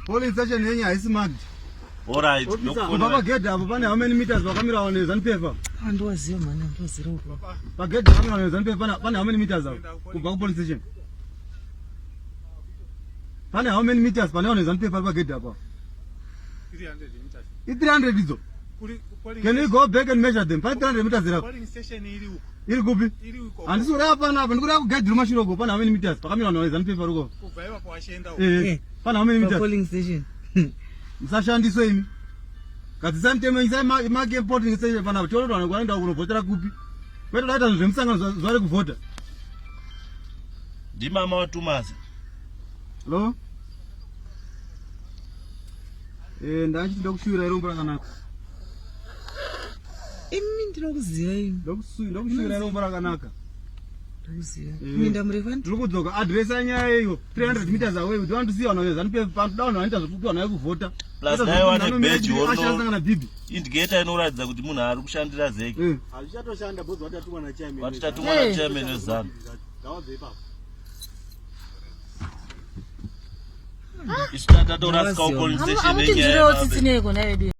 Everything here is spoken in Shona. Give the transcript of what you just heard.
Polling station yenyu haisi marked. Alright, Kubva pagedhi apo pane how many meters vakamira vanhu veZanu PF apo? Andiwaziva mhani, andiwazira uko. Pagedhi vakamira vanhu veZanu PF pane how many meters apo kubva kupolice station? Pane how many meters pane vanhu veZanu PF vari pagedhi apo? 300 meters. I 300 idzo. Can you go back and measure them? Pane 300 meters here apo? Polling station iri uko. Iri kupi? Iri uko. Handisi kureva pana apa, ndikureva kugedhi rumashiro uko pane how many meters pakamira vanhu veZanu PF vari uko? Kubva ipapo wachienda uko. Eh. Eh. Pane how many meters? Polling station. Musashandiswe imi. Gadzisai mutemo isai make polling station panapa tione kuti vanhu vanoenda kunovhotera kupi. Kwete kuda kuita zvinhu zvemusangano zuva rekuvhota. Ndimama waTumasi. Hello? Eh, ndachiti ndokushuwira irombo rakanaka. Imi ndinokuziva imi. Ndokushuwira irombo rakanaka. Ndinokuziva. Eh. Minda murefu Ndiri kudzoka address yanyaya iyo 300 meters away. We don't want to see vanhu veZanu PF pano. Toda vanhu vanoita zvekupiwa nayo kuvhota. Plus dai wane badge wono. Ashandisa bhibi. Indicator inoratidza kuti munhu ari kushandira ZEC. Eh. Hazvichatoshanda because vatatumwa na chairman. Vatatumwa na chairman weZanu. Ngawabve ipapo. Isu tatatorasika polling station Amutinzwirewo tsitsi neiko nhai vedu.